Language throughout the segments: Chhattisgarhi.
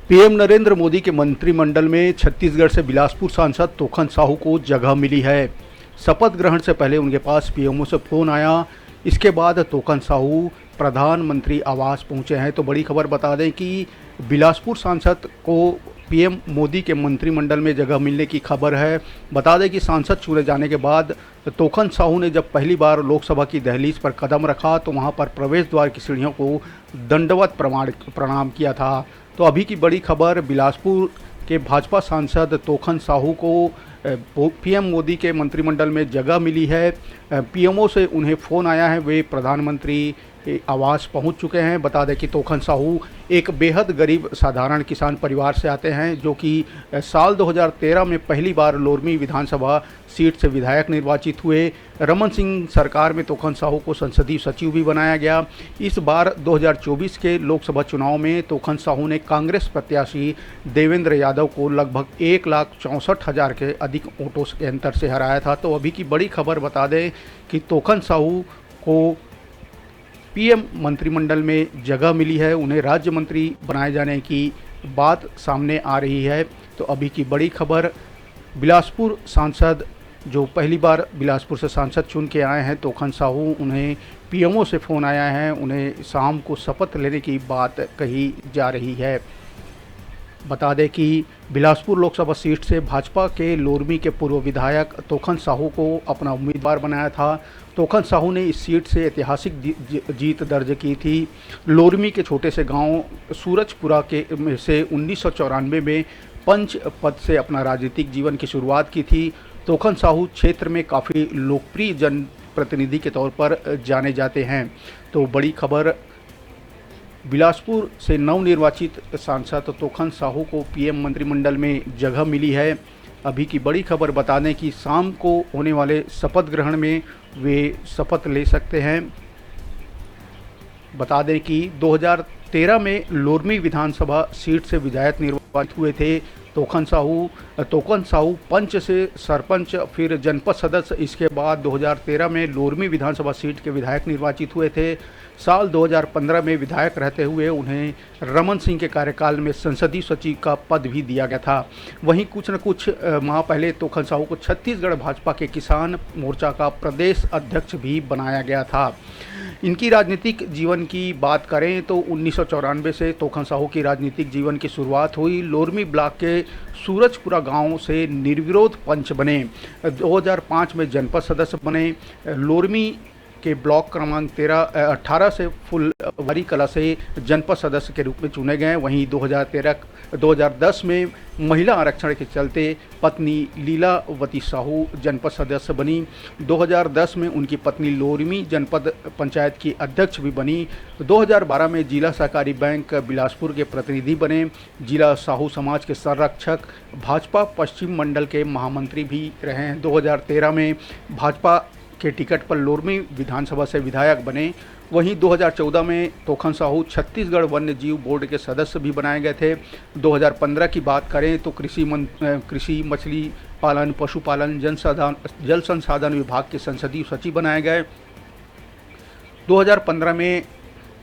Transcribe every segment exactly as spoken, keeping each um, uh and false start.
पीएम नरेंद्र मोदी के मंत्रिमंडल में छत्तीसगढ़ से बिलासपुर सांसद तोखन साहू को जगह मिली है। शपथ ग्रहण से पहले उनके पास पीएमओ से फोन आया। इसके बाद तोखन साहू प्रधानमंत्री आवास पहुंचे हैं। तो बड़ी खबर बता दें कि बिलासपुर सांसद को पीएम मोदी के मंत्रिमंडल में जगह मिलने की खबर है। बता दें कि सांसद चुने जाने के बाद तोखन साहू ने जब पहली बार लोकसभा की दहलीज पर कदम रखा तो वहां पर प्रवेश द्वार की सीढ़ियों को दंडवत प्रमाण प्रणाम किया था। तो अभी की बड़ी खबर, बिलासपुर के भाजपा सांसद तोखन साहू को पीएम मोदी के मंत्रिमंडल में जगह मिली है। पीएमओ से उन्हें फोन आया है, वे प्रधानमंत्री आवास पहुंच चुके हैं। बता दें कि तोखन साहू एक बेहद गरीब साधारण किसान परिवार से आते हैं, जो कि साल दो हज़ार तेरह में पहली बार लोरमी विधानसभा सीट से विधायक निर्वाचित हुए। रमन सिंह सरकार में तोखन साहू को संसदीय सचिव भी बनाया गया। इस बार दो हज़ार चौबीस के लोकसभा चुनाव में तोखन साहू ने कांग्रेस प्रत्याशी देवेंद्र यादव को लगभग एक लाख चौंसठ हज़ार के अधिक वोटों के अंतर से हराया था। तो अभी की बड़ी खबर बता दें कि तोखन साहू को पीएम मंत्रिमंडल में जगह मिली है, उन्हें राज्य मंत्री बनाए जाने की बात सामने आ रही है। तो अभी की बड़ी खबर, बिलासपुर सांसद, जो पहली बार बिलासपुर से सांसद चुन के आए हैं तोखन साहू, उन्हें पीएमओ से फोन आया है, उन्हें शाम को शपथ लेने की बात कही जा रही है। बता दें कि बिलासपुर लोकसभा सीट से भाजपा के लोरमी के पूर्व विधायक तोखन साहू को अपना उम्मीदवार बनाया था। तोखन साहू ने इस सीट से ऐतिहासिक जीत दर्ज की थी। लोरमी के छोटे से गांव सूरजपुरा के से उन्नीस में पंच पद से अपना राजनीतिक जीवन की शुरुआत की थी। तोखन साहू क्षेत्र में काफ़ी लोकप्रिय जनप्रतिनिधि के तौर पर जाने जाते हैं। तो बड़ी खबर, बिलासपुर से नवनिर्वाचित सांसद तोखन साहू को पीएम मंत्रिमंडल में जगह मिली है। अभी की बड़ी खबर बता दें कि शाम को होने वाले शपथ ग्रहण में वे शपथ ले सकते हैं। बता दें कि दो हज़ार तेरह में लोरमी विधानसभा सीट से विधायक निर्वाचित हुए थे तोखन साहू। तोखन साहू पंच से सरपंच, फिर जनपद सदस्य, इसके बाद दो हज़ार तेरह में लोरमी विधानसभा सीट के विधायक निर्वाचित हुए थे। साल दो हज़ार पन्द्रह में विधायक रहते हुए उन्हें रमन सिंह के कार्यकाल में संसदीय सचिव का पद भी दिया गया था। वहीं कुछ न कुछ माह पहले तोखन साहू को छत्तीसगढ़ भाजपा के किसान मोर्चा का प्रदेश अध्यक्ष भी बनाया गया था। इनकी राजनीतिक जीवन की बात करें तो उन्नीस से तोखन साहू की राजनीतिक जीवन की शुरुआत हुई। लोरमी ब्लॉक के सूरजपुरा गांव से निर्विरोध पंच बने। दो हज़ार पाँच में जनपद सदस्य बने। लोरमी के ब्लॉक क्रमांक तेरह अठारह से फुलवारी कला से जनपद सदस्य के रूप में चुने गए। वहीं दो हज़ार तेरह दो हज़ार दस में महिला आरक्षण के चलते पत्नी लीलावती साहू जनपद सदस्य बनी। दो हज़ार दस में उनकी पत्नी लोरमी जनपद पंचायत की अध्यक्ष भी बनी। दो हज़ार बारह में जिला सहकारी बैंक बिलासपुर के प्रतिनिधि बने। जिला साहू समाज के संरक्षक, भाजपा पश्चिम मंडल के महामंत्री भी रहे हैं। दो हज़ार तेरह में भाजपा के टिकट पर लोरमी विधानसभा से विधायक बने। वहीं दो हज़ार चौदह में तोखन साहू छत्तीसगढ़ वन्य जीव बोर्ड के सदस्य भी बनाए गए थे। दो हज़ार पन्द्रह की बात करें तो कृषि मं-, कृषि, मछली पालन, पशुपालन, जन संसाधन विभाग के संसदीय सचिव बनाए गए। दो हज़ार पन्द्रह में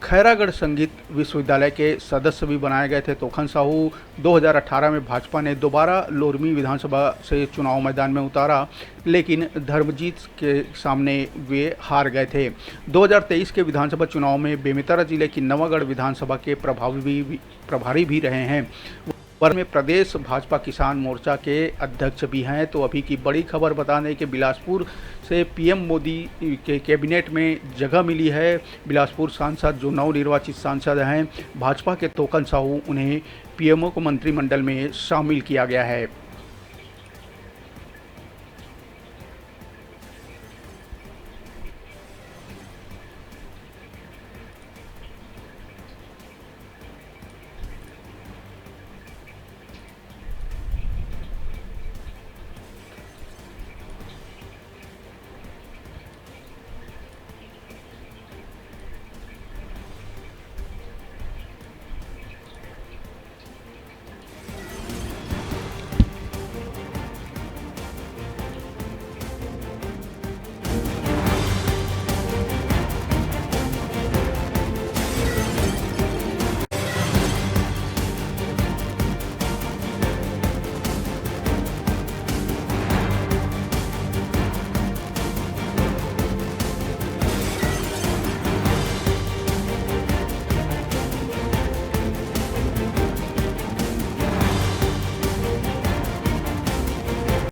खैरागढ़ संगीत विश्वविद्यालय के सदस्य भी बनाए गए थे तोखन साहू। दो हज़ार अठारह में भाजपा ने दोबारा लोरमी विधानसभा से चुनाव मैदान में उतारा, लेकिन धर्मजीत के सामने वे हार गए थे। दो हज़ार तेईस के विधानसभा चुनाव में बेमेतरा जिले की नवागढ़ विधानसभा के प्रभावी भी प्रभारी भी रहे हैं। वर्तमान में प्रदेश भाजपा किसान मोर्चा के अध्यक्ष भी हैं। तो अभी की बड़ी खबर बता दें कि बिलासपुर से पीएम मोदी के कैबिनेट में जगह मिली है। बिलासपुर सांसद, जो नवनिर्वाचित सांसद हैं भाजपा के, तोखन साहू, उन्हें पीएमओ को मंत्रिमंडल में शामिल किया गया है।